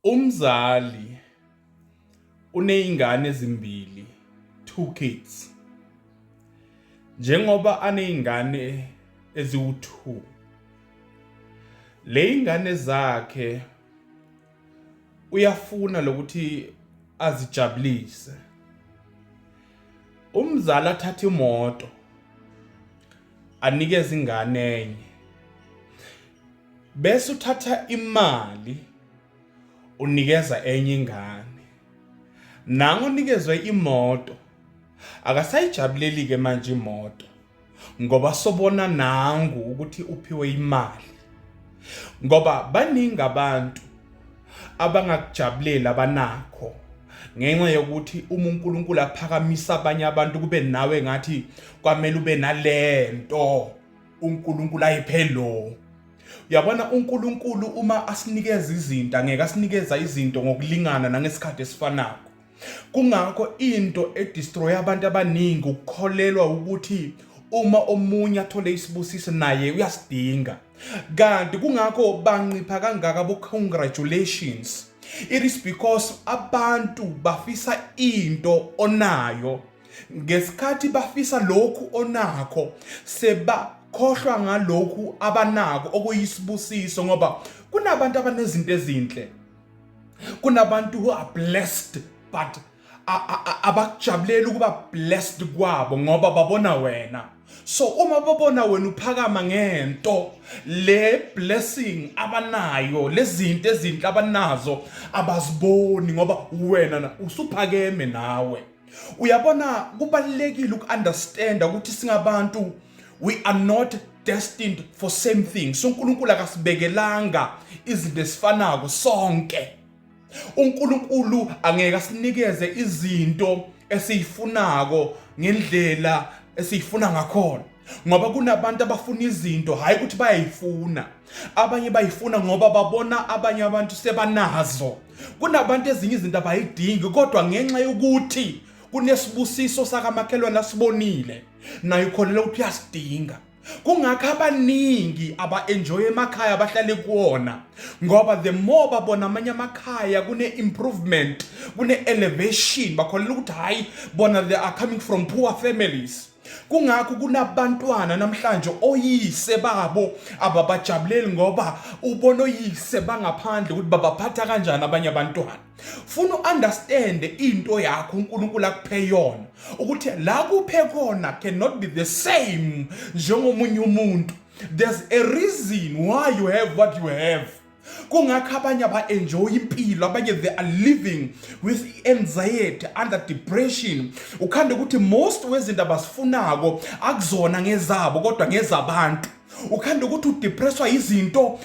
Umzali uney'ngane ezimbili, two kids. Njengoba aney'ngane eziwu-two, le y'ngane zakhe uyafuna lokuthi azijabulise. Umzali athathe imoto anikeze ingane enye, bese uthatha imali unikeza enye ingane. Nangu unikezwe imoto akasayijabuleli ke manje imoto ngoba sobona nangu ukuthi uphiwe imali, ngoba baningi abantu abangakujabuleli abanakho ngenxa yokuthi uma uNkulunkulu aphakamisa abanye abantu kube nawe ngathi kwamele ube nalento uNkulunkulu ayiphe lo. Uyabona, uNkulunkulu uma asinikeza izinto angeke asinikeza izinto ngokulingana nangesikhathi esifanako. Kungakho into edestroy abantu abaningi ukukholelwa ukuthi uma omunye athole isibusiso naye uyasidinga, kanti kungakho banqipha kangaka bo congratulations. It is because abantu bafisa into onayo. Ngesikhathi bafisa lokhu onakho, sebakhohlwa ngalokhu abanako okuyisibusiso, ngoba kunabantu abanezinto ezinhle, kunabantu who are blessed, but abakujabulela ukuba blessed kwabo ngoba babona wena. So uma babona wena uphakama ngento le blessing abanayo, lezinto ezinhle abanazo abaziboni ngoba wena usuphakeme nawe. Uyabona, kubalulekile uku-understanda ukuthi singabantu, we are not destined for same thing. So uNkulunkulu akasibekelanga izinto ezifanako sonke. uNkulunkulu angeke asinikeze izinto esiyifunako ngendlela esiyifuna ngakhona, ngoba kunabantu abafuna izinto hayi ukuthi bayayifuna. Abanye bayifuna ngoba babona abanye abantu sebanazo. Kunabantu ezinye izinto abayidingi, kodwa ngenxa yokuthi kunesibusiso sakamakhelwane asibonile, naye ukholelwa ukuthi uyasidinga. Kungakho abaningi aba-enjoy emakhaya abahlale kuwona, ngoba the more babona amanye amakhaya kune-improvement, kune-elevation, bakholelwa ukuthi hhayi, bona they are coming from poor families. Kungakho kunabantwana namhlanje oyise babo ababajabuleli, ngoba ubona oyise bangaphandle ukuthi babaphatha kanjani abanye abantwana. Funa u-understand into yakho uNkulunkulu akuphe yona, ukuthi la kuphe khona cannot be the same njengomunye umuntu. There's a reason why you have what you have. Kungakho abanye aba-enjoy impilo, abanye they are living with anxiety, under depression. Ukhande ukuthi most wezinto abazifunako akuzona ngezabo kodwa ngezabantu. Ukhanda ukuthi udepresswa izinto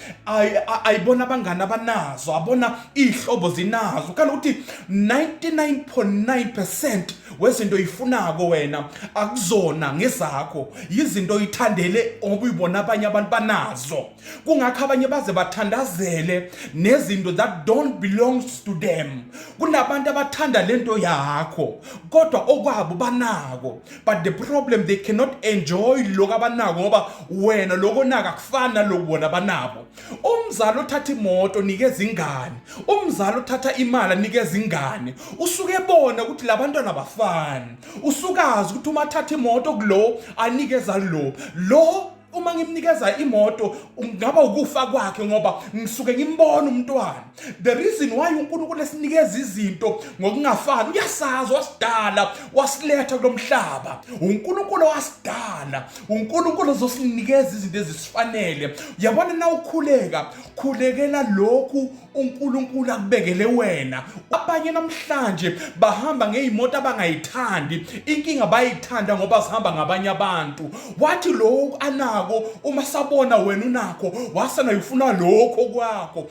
ayibona abangani abanazo, abona iy'hlobo zinazo. Ukhanda ukuthi 99.9% wezinto oyifunako wena akuzona ngezakho, yizinto oyithandele ngoba uyibona abanye abantu banazo. Kungakho abanye baze bathandazele nezinto that don't belongs to them. Kunabantu abathanda lento yakho kodwa okwabo banako, but the problem, they cannot enjoy lokho abanako ngoba wena lokho naka akufani naloku bona banabo. Umzali othatha imoto nikeza ingane, umzali othatha imali anikeza ingane, usuke ebona ukuthi labantwana abafani. Usukazi ukuthi uma athatha imoto kulo anikeza lo, lo uma ngimnikeza imoto ngaba ukufa kwakhe, ngoba ngisuke ngimbona umntwana. The reason why uNkulunkulu esinikeza izinto ngokungafani, uyasazi, wasidala, wasiletha kulomhlaba. UNkulunkulu wasidala, uNkulunkulu ozosinikeza izinto ezisifanele. Yabona, na ukhuleka, khulekela lokhu uNkulunkulu akubekele wena. Abanye namhlanje bahamba ngezimoto abangayithandi, inkinga bayithanda ngoba sihamba ngabanye abantu. Wathi lokhu anako, uma sabona wena unakho, wasana ufuna lokho kwakho.